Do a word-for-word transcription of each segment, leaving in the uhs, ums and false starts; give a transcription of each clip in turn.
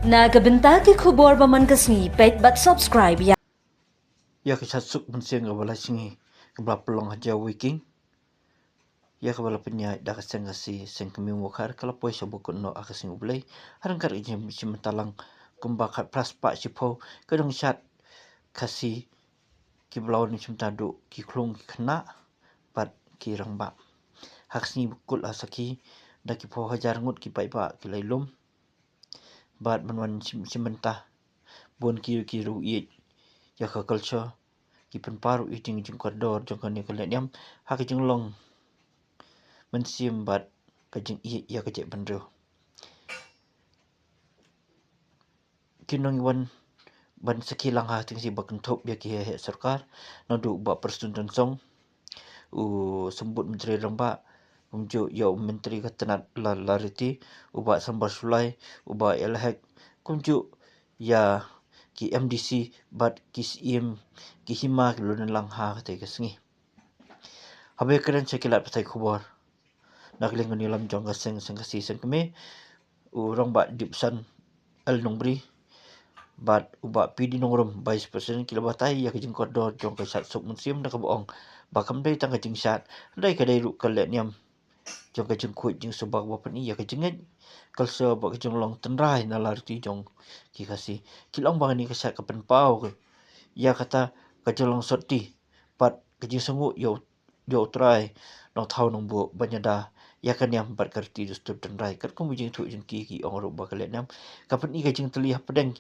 Na ka bynta ki khubor ba man ka sngi, peit bad subscribe ïa. Ïa ka shad suk mynsiem kaba lai sngi kaba la pynlong ha Jawi King, ïa kaba la pynïaid da ka seng Khasi Seng Kmie Mawkhar, ka la poi sha ba kut noh ha ka sngi U Blei. Ha ryngkat ka jingshim bynta lang kumba khatphra spah shiphew ki nongshad Khasi kiba la wan shim bynta, duh ki khlung ki khynnah bad ki rangbah. Ha ka sngi ba kut la sakhi da ki phew hajar ngut ki paidbah ki la ïalum bad ban wan shim, shim bynta. Bun ki, ki ruh ïeit ïa ka culture, ki pynpaw ruh ïa ka jingkordor jong kane ka lehniam ha ka jinglong mynsiem bad ka jingïeit ïa ka jaitbynriew. Ki nongwan ban sakhi lang ha ka tyngship ba kynthup ïa ki heh sorkar, naduh u Bah Prestone Tynsong, u Symbud Myntri Rangbah, kumjuh ïa u Myntri ka tnat Lar-, Lariti, u Bah Sambor Shullai, u Bah A L Hek, kumjuh ïa ki M D C bad ki Syiem, ki hima ki la don lang ha katei ka sngi. Haba ïakren sha ki lad pathai khubor na ka liang ka nongïalam jong ka seng, Seng Khasi Seng Kmie, u Rangbah Dipson L Nongbri bad u Bah P D Nongrum, Vice President, ki la batai ïa ka jingkordor jong ka shad suk mynsiem, da kaba ong ba kam dei tang ka jingshad, hynrei ka dei ruh ka lehniam jong ka jingkhuid jingsuba kaba pyni ïa ka jingngeit, culture bad ka jinglong tynrai na Lariti jong ki Khasi. Ki la ong ba kane ka shad ka pynpaw ïa kata ka jinglong sotti bad ka jingsngew ïa u, ïa U Trai Nongthaw Nongbuh ban ïada ïa ka niam bad ka riti dustur tynrai. Katkum ka jingthoh jong ki, ki ong ruh ba ka lehniam ka pyni ka jingtylli hapdeng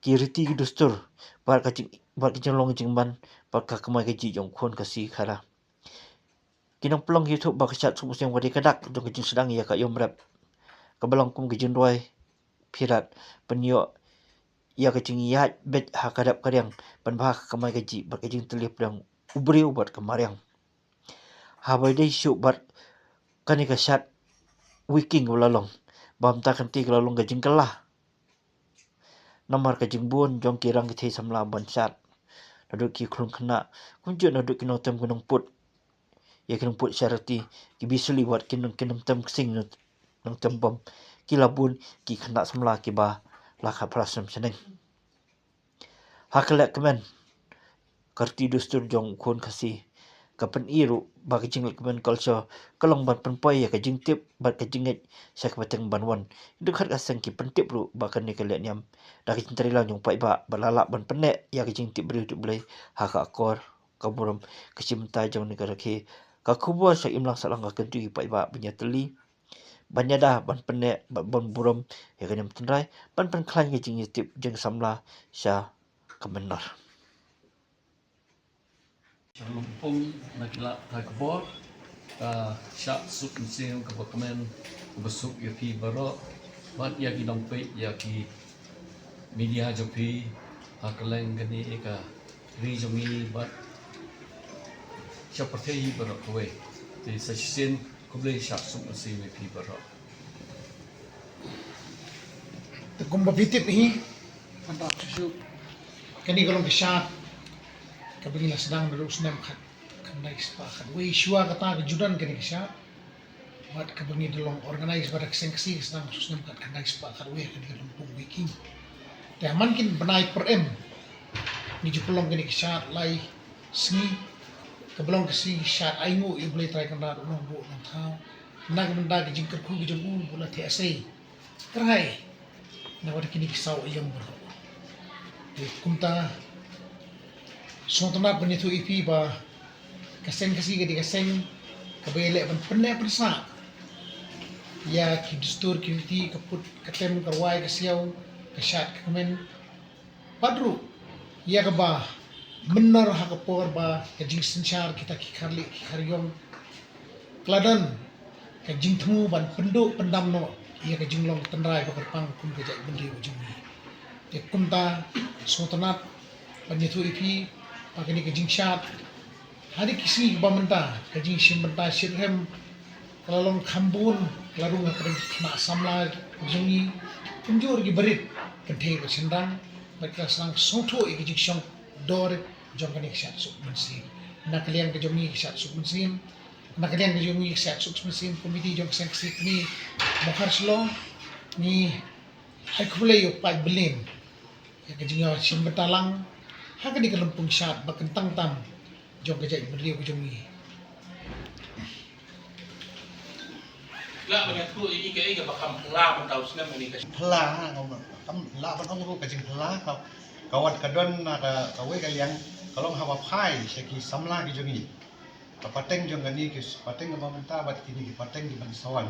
ki riti ki dustur bad ka jing, bad ka jinglong jingman bad ka kamai kajih jong u khun Khasi Khara. Ki nongpynlong ki ïathuh ba ka shad suk mynsiem ka dei ka dak jong ka jingsdang ïa ka aïom rep, kaba long kum ka jingduwai pyrshah pynïoh ïa ka jingïaid beit ha ka dap ka riang, ban bha ka kamai kajih bad ka jingtylli hapdeng u briew bad ka mariang. Haba ïadei shuh bad kane ka shad Wi King kaba la long, ba mynta ka kynti ka la long ka jingkylla namar ka jingbun jong ki rang ki thei samla ban shad, naduh ki khlung khynnah, kumjuh naduh ki nongtem ki nongput, ïa ki nongput charity, ki bisuli wat ki nong, ki nongtem ksing, nongtem bom, ki la bun ki khynnah samla kiba la khatphra snem shaneng. Ha ka lehkmen ka riti dustur jong u khun Khasi, ka pyni ruh ba ka jinglehkmen culture ka long ban pynpoi ïa ka jingtip bad ka jingngeit sha ki pateng ban wan. Dukhat ka seng ki pyntip ruh ba kane ka lehniam da ka jingtrei lang jong u paidbah ba la lah ban pynneh ïa ka jingtip briew tip Blei ha ka akor, ka burom, ka shim bynta jong kane ka rakhe. Ka khubor sha imlang sahlang ka kyntu ïa u paidbah ban ïatylli, ban ïada, ban pynneh bad ban burom ïa ka niam tynrai, ban pynkhlaiñ ka jingïatip jong ki samla sha ka mynnor. Sha lympung na ki lad pathai khubor, ka shad suk mynsiem kaba kmen kaba suk ïa phi baroh bad ïa ki nongpeit, ïa ki media jong phi ha kylleng kane ka ri jong ngi bad sha pyrthei baroh kawei. Te sa shisien khublei shad suk mynsiem ïa phi baroh. Te kumba phi tip hi, kane ka long ka shad kaba ngi la sdang naduh u snem khat khyndai spah khatwei. Shuwa kata ka ju don kane ka shad, bad kaba ngi da long organize bad ka seng Khasi ka sdang naduh u snem khat khyndai spah khatwei ha kane ka lympung Wi King. Te ha man ki bnai pyrem ngi ju pynlong kane ka shad lai sngi, kaba long ka sngi shad ainguh ïa u Blei Trai Kynrad u Nongbuh Nongthaw, na ka bynta ka jingkyrkhu ka jong u ba u la theh sei kyrhai na bad kine ki saw aïom baroh. Te kumta sngewtynnat ban ïathuh ïa phi ba ka seng Khasi ka dei ka seng kaba ïaleh ban pynneh pynsah ïa ki dustur ki riti, ka put ka tem, ka rwai ka siaw, ka shad ka kmen, bad ruh ïa kaba mynnor ha ka por ba ka jingsynshar kita ki kharlieh ki khariong, ka la don ka jingthmu ban pynduh pyndam noh ïa ka jinglong tynrai ba kyrpang kum ka jaitbynriew jong ngi. Te kumta sngewtynnat ban ïathuh ïa phi ba kane ka jingshad ha kine ki sngi kiba mynta, ka jingshim bynta shitrhem ka la long kham bun, ka la rung ha ka dang ki khynnah samla jong ngi, kumjuh ruh ki barit kynthei bad shynrang, bad ka la sdang sngewthuh ïa ka jingshong dor jong kane ka shad suk mynsiem. Na ka liang ka jong ngi ka shad suk mynsiem, na ka liang ka jong ngi ka shad suk mynsiem, komiti jong ka seng Khasi Kmie Mawkhar Shillong, ngi Ai khublei ïa u paid Blim ïa ka jingïashim bynta lang ha kane ka lympung shad ba kyntang tam jong ka jaitbynriew ka jong ngi. Lah ban ïathuh ïa i kaei kaba kham phylla mynta u snem kane ka. Phylla, ha, kam lah ban ong ruh ka jingphylla ka, ka wat ka don na ka, kawei ka liang ka long haba phai sha ki samla ki jong ngi. Ka pateng jong kane ki pateng kaba mynta bad kine ki pateng kiban sa wan,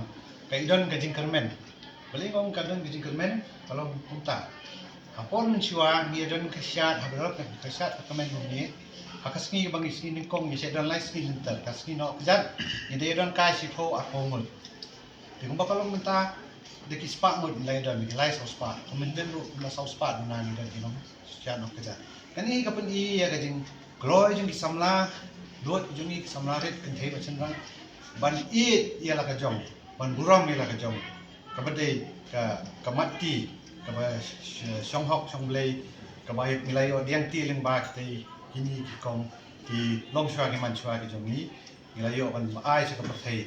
ka i don ka jingkyrmen. Balei nga ong ka don ka jingkyrmen? Ka long kumta. Ha por mynshuwa ngi ïa don ka shad, haba don ka shad ka kmen kumne, ha ka sngi kaba ngi, sngi nyngkong ngi sa don lai sngi lynter, ka sngi Nohkjat ngi dei ïa don kai shiphew arphew ngut. Te kumba ka long mynta, da ki spah ngut ngi la ïa don, ki lai saw spah, ka Myndin ruh kumba saw spah duna ngi don ki nongshad Nohkjat. Kane ka pyni ïa ka jingkloi jong ki samla, lut jong ngi ki samla rit kynthei bad shynrang ban ïeit ïa la ka jong, ban burom ïa la ka jong. Kaba dei ka, ka mat ti, kaba sh-, sh-, shong hok shong blei, kaba ngi la ïoh diang ti lyngba kitei kine ki kong, ki longshuwa ki manshuwa ki jong ngi, ngi la ïoh ban ai sha ka pyrthei.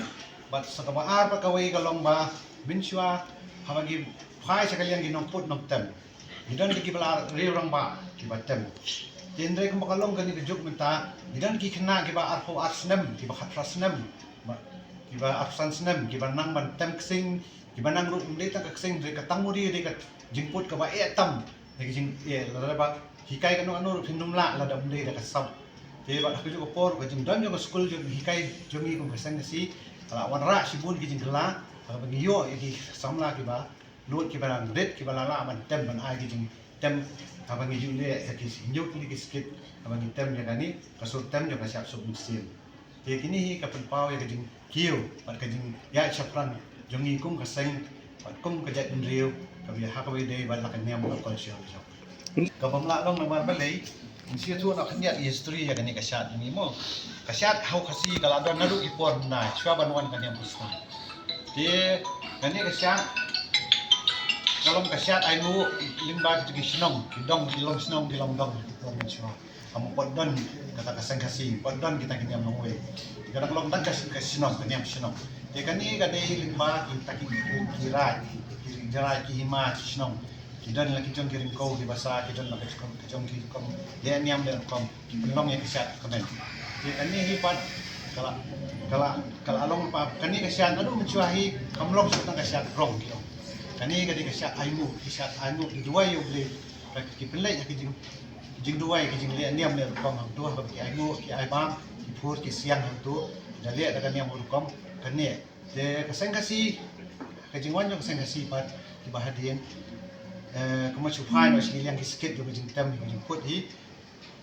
Bad sa kaba ar bad kawei ka long ba mynshuwa haba ngi phai sha ka liang ki nongput nongtem, ngi don kiba la riew rangbah kiba tem. Te hynrei kumba ka long kane ka juk mynta, ngi don ki khynnah kiba arphew ar snem, kiba khatphra snem, ba, kiba arphew san snem, kiba nang ban tem ksing, kiba nang ruh ym dei tang ka ksing, dei ka tang muri, dei ka jingput kaba eh tam. Dei ka jing, eh, lada ba hikai kano kano ruh phin ym lah lada ym dei da ka sap. Te bad ha kajuh ka por ka jingdon jong ka skul jong hikai jong ngi kum ka Seng Khasi ka la wanrah shibun ki jingkylla, haba ngi ïoh ïa ki samla kiba lut, kiba nang rit, kiba la lah ban tem, ban ai ki jingtem, haba ngi ju leh ïa ki hynñiew tylli ki skit, haba ngi tem ïa kane ka sur tem jong ka shad Suk Mynsiem. Te kine hi ka pynpaw ïa ka jingkiew bad ka jingïaid shaphrang jong ngi kum ka seng bad kum ka jaitbynriew kaba ïa ha kaba ïadei bad la ka niam ka culture jong. Kaba ym lah long namar balei, ngin sa ïathuh noh khyndiat ïa history ïa kane ka shad jong ngi mo. Ka shad ha u Khasi ka la don naduh ki por bnai shuwa ban wan ka niam Khristan. Te kane ka shad ka long ka shad ainguh lyngba ki, ki shnong, ki dong, ki long shnong, ki long dong, ki por mynshuwa. Kam pat don kata ka Seng Khasi, pat don kita ki niam longwei. Te ka dang long tang ka, ka shnong, ka niam shnong. Te kane ka dei lyngba kita ki, ki, ki raid, ki, ki raid, ki hima, ki shnong. Ki don la ki jong ki ryngkew ki basa, ki don la ki jong, ki jong ki rukom leh niam leh rukom, ki pynlong ïa ka shad kmen. Te kane hi pat ka la, ka la, ka la long pat kane ka shad naduh mynshuwa hi kam long shuh tang ka shad rong ki ong. Kane ka dei ka shad ainguh, ki shad ainguh ki duwai ïa U Blei. Ki pynleit ha ki jing, ki jingduwai, ki jingleh niam leh rukom hangto, ha ki ainguh, ki aibam, ki phur, ki siang hangto, da leh da ka niam rukom kane. Te ka Seng Khasi, ka jingwan jong ka Seng Khasi pat kiba hadien, eh, kumba shu phai noh sha ki liang ki skit jong ka jingtem, ka jingput hi.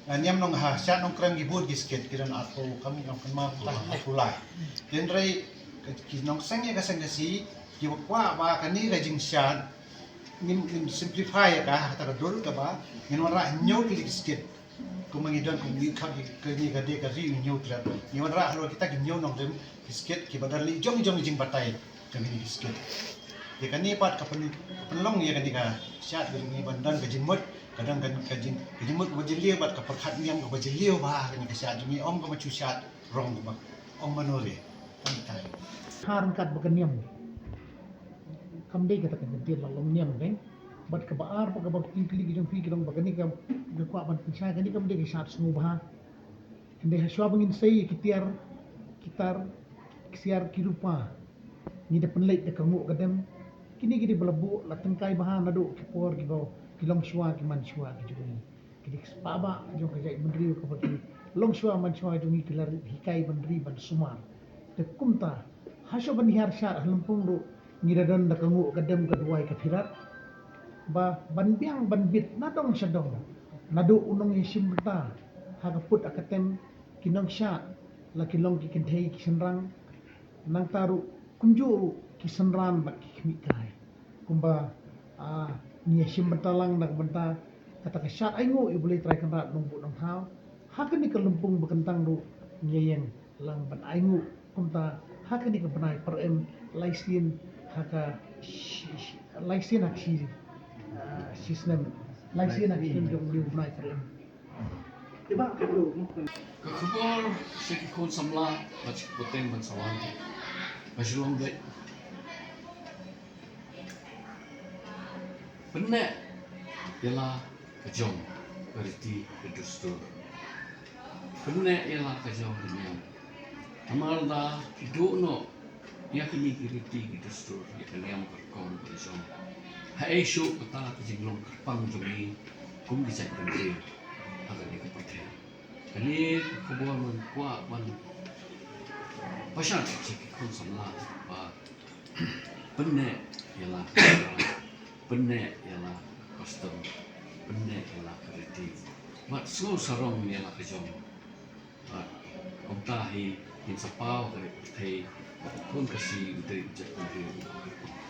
Nga niam nong ha shad Nongkrem ki bun ki skit, ki don arphew, kam ngi nong kynmaw kumta, arphew lai. Te hynrei ki nongseng ïa ka Seng Khasi kiba kwah ba kane ka jingshad ngin, ngin simplify ïa ka ha kata ka dur kaba ngin wanrah hynñiew tylli ki skit. Kumba ngi don, kumba ngi kham, kane ka dei ka ri hynñiew tylli. Ngi wanrah halor kita ki hynñiew nongrim ki skit kiba don la jong jong jingbatai jong kine ki skit. Te kane pat ka pyn, ka pynlong ïa kane ka shad ka jong ngi ban don ka jingmut, ka don ka, ka jing, ka jingmut kaba jylliew bad ka pyrkhat niam kaba jylliew bha ha kane ka shad jong ngi, ym kaba shu shad rong kaba ym mano re. Tang tai. Ha ryngkat ba ka niam. Kam dei kata ka jingtip la long niam dei. Bad kaba ar bad kaba kti tylli ki jong phi ki long ba kane ka, ka kwah ban pynshai kane kam dei ka shad sngewbha. Hynrei ha shuwa ba ngin sei ki tiar, ki tar, ki siar, ki rupa, ngi da pynleit da ka nguh ka dem. Kine ki dei ba la buh la tyngkai bha naduh ki por kiba ki longshuwa ki manshuwa ki jong ngi. Ki dei ki spah bah jong ka jaitbynriew kaba ki longshuwa manshuwa jong ngi ki la hikai ban ri ban sumar. Te kumta ha shuwa ban hiar shad ha lympung ruh ngi da don da ka nguh ka dem ka duwai ka phirat. Ba ban biang ban bit na dong sha dong naduh u nongïashim bynta ha ka put ha ka tem, ki nongshad, la ki long ki kynthei ki shynrang, nangta ruh kumjuh ruh ki synran bad ki khmih kai. Kumba, ah, ngi ïashim bynta lang na ka bynta kata ka shad ainguh ïa U Blei Trai Kynrad Nongbuh Nongthaw. Ha kane ka lympung ba kyntang ruh ngi ïeng lang ban ainguh kumta ha kane ka bnai Pyrem, lai sien ha ka shi, shi, lai sien ha ka shi, ah, shi snem, lai sien ha ka shi snem jong u bnai Pyrem. Ka khubor sha ki khun samla bad sha ki pateng ban sa wan. Ba shu long dei. Pynneh ïa la ka jong ka riti ka dustur. Pynneh ïa la ka jong ka niam. Namar lada ki duh noh ïa kine ki riti ki dustur, ïa ka niam ka rukom ka jong, haei shuh kata ka jinglong kyrpang jong ngi kum ki jaitbynriew ha kane ka pyrthei. Kane ka khubor ngan kwah ban pashat sha ki khun samla ba pynneh ïa la ka culture, pynneh ïa la ka custom, pynneh ïa la ka riti. Bad sngewsarong ïa la ka jong. Bad kumta hi ngin sa paw ha ka pyrthei ba u khun Khasi u dei u jaitbynriew uba kyrpang.